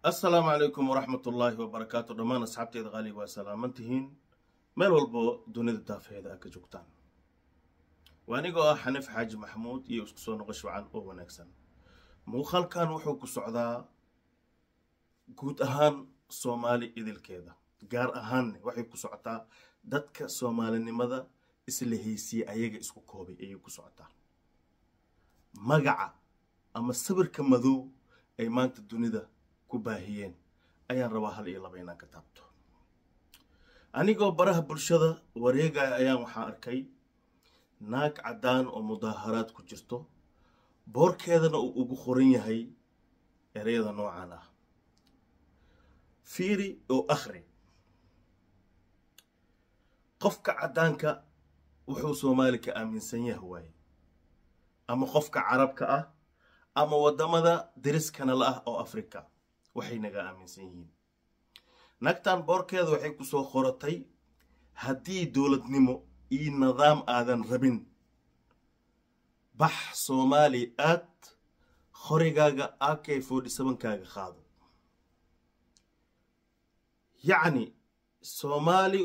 Asalaamu calaykum waraxmatullaahi wabarakaatu. Dhammaan asxaabteeda qaaliga waa salaamantihiin meel walbo dunida daafeeda aad ka joogtaan. Waa anigoo ah Xaniif Xaaji Maxamuud iyo isku soo noqosho wacan oo wanaagsan. Muuqaalkan wuxuu ku socdaa guud ahaan Soomaali idilkeeda, gaar ahaanne waxay ku socotaa dadka soomaalinimada isla haysiye ayaga isku koobay ayay ku socotaa. Magaca ama sawirka madow ay maanta dunida ku baahiyeen ayaan rabaa hal iyo laba inaan ka taabto. Anigoo baraha bulshada wareegaya ayaan waxaa arkay naag caddaan oo mudaaharaad ku jirto, boorkeedana uu ugu qoran yahay ereyada noocan ah: fiiri oo akhri. Qofka caddaanka wuxuu Soomaali ka aaminsan yahay waaye, ama qofka Carabka ah ama waddamada deriskana la ah oo Afrika waxay naga aaminsan yihiin. Naagtan boorkeeda waxay ku soo qoratay: haddii dowladnimo iyo nidaam aadan rabin, bax Soomaali, aad qorigaaga AK 47 kaaga qaado. Yacni Soomaali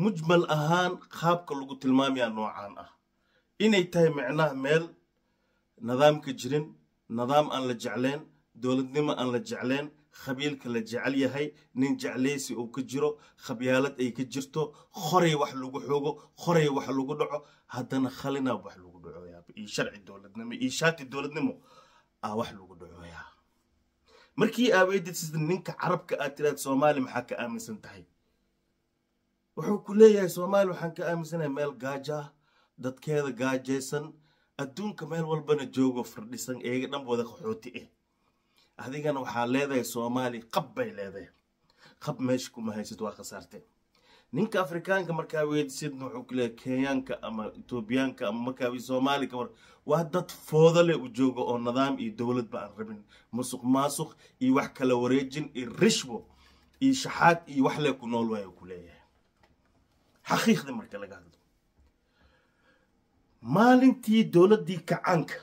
mujmal ahaan qaabka lagu tilmaamayaa noocaan ah inay tahay, micnaha meel nidaamka jirin, nidaam aan la jecleen, dowladnimo aan la jecleen, khabiilka la jecel yahay, nin jeclaysi uu ka jiro, khabyaalad ay ka jirto, qoray wax lagu xoogo, qoray wax lagu dhaco, haddana khalinaa wax lagu dhacoyaa iyo sharci dowladnimo iyo shaati dowladnimo aa wax lagu dhacoyaa. Markii aaweydid sida ninka Carabka aad tiraad Soomaali maxaa ka aaminsan tahay, wuxuu ku leeyahay Soomaali waxaan ka aaminsanahay meel gaajo ah, dadkeeda gaajaysan, adduunka meel walbana joogo, firdhisan, eega dhan wada qaxooti ah. Adigana waxaa leedahay Soomaali qab bay leedahay, qab meesha kuma haysid, waa khasaarte. Ninka Afrikaanka markaa weydisidna wuxuu ku leeyahay Kenyaanka ama Etoobiyaanka ama markaa Soomaali ka war waa dad foodale u jooga oo nidaam iyo dowladba aan rabin, musuq maasuq iyo wax kala wareejin iyo rishwo iyo shaxaad iyo wax lee ku nool waayo ku leeyahay. Xaqiiqdii marka laga hadlo, maalintii dowladdii kacaanka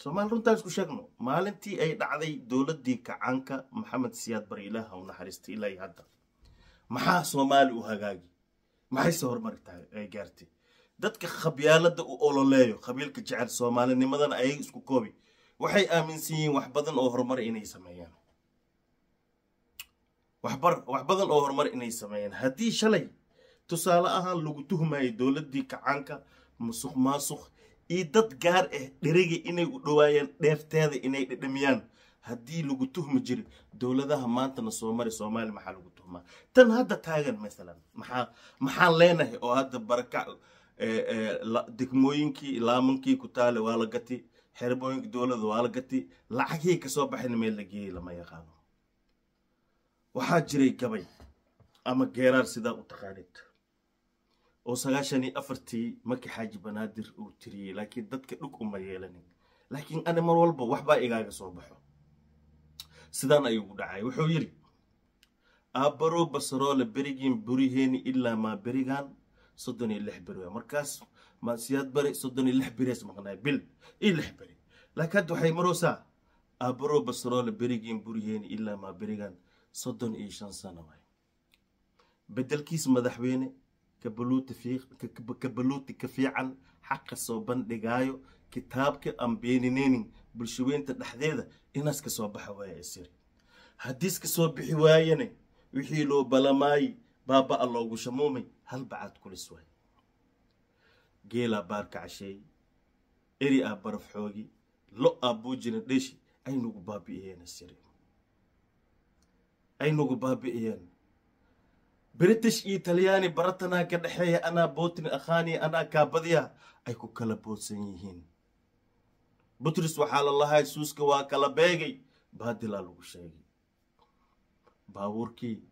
Soomaali, runtaan isku sheegno, maalintii ay dhacday dowladdii kacaanka, Maxamed Siyaad Bar, Ilaah u naxariistay, ilaa iyo hadda maxaa Soomaali u hagaagi? Maxayse horumari tahay ay gaartay? Dadka khabyaalada u ololeeyo, qabiilka jecel, soomaalinimadana ayaga isku koobi, waxay aaminsan yihiin wax badan oo horumar inay sameeyaan, wax badan oo horumar inay sameeyaan. Haddii shalay tusaale ahaan lagu tuhmayay dowladdii kacaanka musuq maasuq iyo dad gaar ah dheriga inay u dhowaayaan, dheefteeda inay dhedhamiyaan, haddii lagu tuhmi jiray, dowladaha maantana soo mari Soomaaliya maxaa lagu tuhmaa? Tan hadda taagan maalan maxaan leenahay oo hadda barakac? Degmooyinkii laamankii ku taale waa la gati, xerbooyinka dowladda waa la gati, lacagihii kasoo baxayna meel la geeyey lama yaqaano. Waxaa jiray gabay ama geeraar sidaa u taqaanid oo 94-tii Maki Xaaji Banaadir uu tiriyey, laakiin dadka dhug uma yeelanin, laakiin ani mar walba waxbaa igaaga soo baxo. Sidaan ayuu u dhacay. Wuxuu yidhi: aabbarow basaroole berigiin buriheeni ilaa maa berigan 36 beri waay. Markaas Siyaad Bari 36 berees maqnaay, bil iyo 6 beri, laakiin hadda waxay maroosaa aabbarow basaroole berigiin buriheeni ilaa maa berigan 35 sano waay. Beddelkiis madaxweyne kabaluuti ka fiican, xaqa soo bandhigaayo, kitaabka aan beenineynin, bulshaweynta dhexdeeda inaas ka soo baxa waaya isiri. Haddiis ka soo bixi waayane, wixii loo balamaayey baaba-a loogu shamuumay, hal bacaad kulis waay. Geelaa baarka casheey, eri aa baraf xoogi, lo aa buujina dheshi, ay nagu baabi'iyeen isiri, ay nagu baabi'iyeen. British iyo Talyaani baratanaa ka dhexeeya, anaa bootin akhaani, anaa kaabadiya, ay ku kala boodsan yihiin. Butris waxaa la lahay suuska waa kala beegay, baadilaa lagu sheegay. Baabuurkii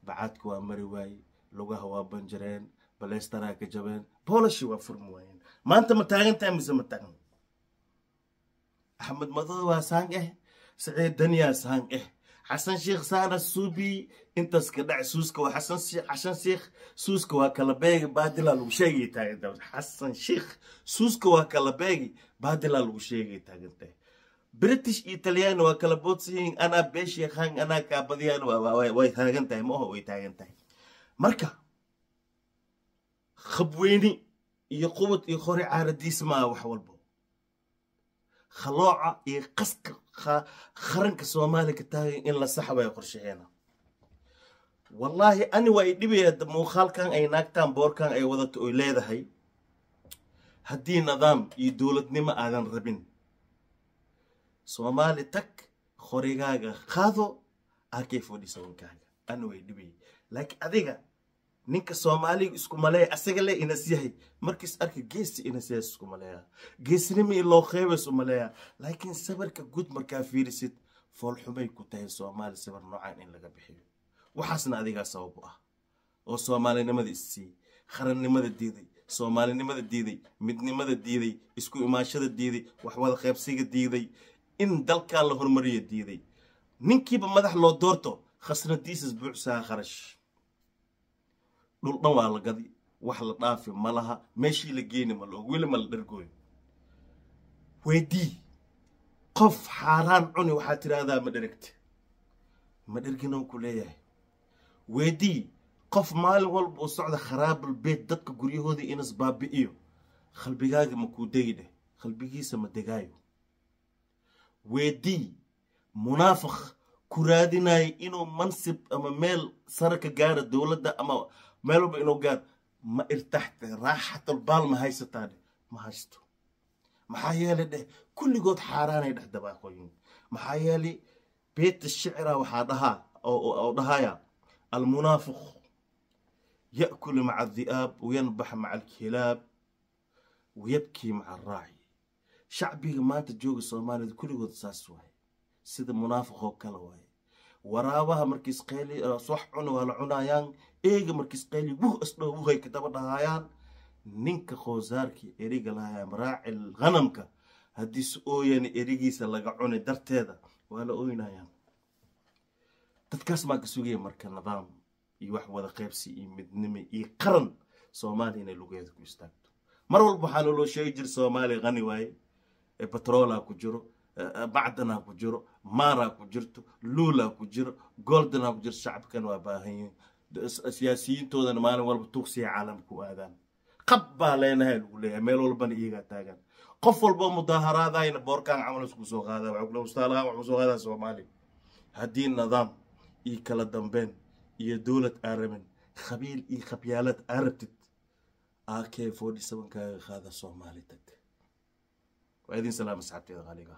bacaadka waa mari waaye, lugaha waa banjareen, baleystaraa ka jabeen, boolashii waa furmi waayeen. Maanta ma taagan tahay mise ma taagan? Axmed Madoobe waa saang eh, Saciid Daniyaa saang eh, Xasan Sheikh saana suubi intaas ka dhac. Suuska waa Xasan Sheikh, Xasan Sheikh suuska waa kala beegi, baadilaa lagu sheegay taagan. Xasan Sheikh suuska waa kala beegi, baadilaa lagu sheegay taagantahay. British iyo Talyaani waa kala boodsiyiin. Anaa beesh yaqaan, anaa kaabadiyaan, way taagan tahay. Ma oho, way taagan tahay. Marka khabweyni iyo qubad iyo qori caaradiis maa wax walbo. Khalooca iyo qaska qaranka Soomaaliya ka taagan in la sax way qorshaheena. Wallaahi ani waa i dhibaya muuqaalkan ay naagtaan boorkan ay wadato oy leedahay: haddii nidaam iyo dowladnimo aadan rabin, Soomaali tag, qorigaaga qaado, AK-47-kaaga. Ani way dhibayay, laakiin adiga ninka Soomaaliga isku maleeya asaga le inas yahay, markiis arka geesi inas yahay isku maleeya, geesnimo in loo qeybays u maleeya. Laakiin sawirka guud markaa fiirisid, foolxumay ku tahay Soomaali sawir noocan in laga bixiyo. Waxaasna adigaa sabab u ah oo soomaalinimada issiiyey, qarannimada diiday, soomaalinimada diiday, midnimada diiday, isku imaashada diiday, wax wada qaybsiga diiday, in dalkan la horumariyo diiday. Ninkiiba madax loo doorto, khasnadiisas buucsaa, kharash dhul dhan waa la gadi, wax la dhaafi ma laha, meeshii la geeni ma laog, weli ma la dhargooyo. Weydii qof xaaraan cuni, waxaad tidhaahdaa ma dherigta, ma dherginow ku leeyahay. Weydii qof maalin walba uu socda kharaabul beet, dadka guryahooda inas baabi'iyo, qalbigaaga ma kuu degi dheh, qalbigiisa ma degaayo. Weydii munaafiq ku raadinayo inuu mansib ama meel sare ka gaaro dowladda ama meel walba inuu gaaro, ma irtaxta, raaxatul baal ma haysataa dheh, ma haysto. Maxaa yeelay dheh, kulligood xaaraanay dhex dabaaqoyin. Maxaa yeelay beeta shicra waxaa dhahaa oo dhahaya: almunaafiq ya'kulu maca adhi'aab wayanbax maca alkilaab wayabkii maca araaci. Shacbiga maanta jooga Soomaalida kulligood saas waaye, sida munaafiqoo kale waaye. Waraabaha markiis qayli wax cuna waa la cunayaan, eega markiis qayli wuh isdhow wuhay ka daba dhahayaan. Ninka qoosaarkii eriga lahaya, raaci ghanamka, haddii si ooyana erigiisa laga cunay darteeda waa la ooynayaan. Dadkaas maa ka sugaya marka nidaam iyo wax wada qaybsi iyo midnimo iyo qaran Soomaaliya inay lugeeda ku istaagto? Mar walba waxaa naloo sheegi jira Soomaaliya qani waaye, batroolaa ku jiro, macdanaa ku jiro, maaraa ku jirto, luulaa ku jiro, goldanaa ku jiro. Shacabkan waa baahan yihin, siyaasiyiintoodana maalin walba tuugsiya caalamka u aadaan. Qab baa leenahay lagu leeyahay, meel walbana iyagaa taagan. Qof walboo mudaaharaadayna boorkaan camal isku soo qaada, ustaalahaan waxuu soo qaadaa Soomaaliya. Haddii nidaam iyo kala dambeyn iyo dowlad aa rabin, khabiil iyo khabyaalad aa rabtid, AK-47 kaaga qaada, Soomaali tag. Waa idin salaam, asxaabteeda qaaliga.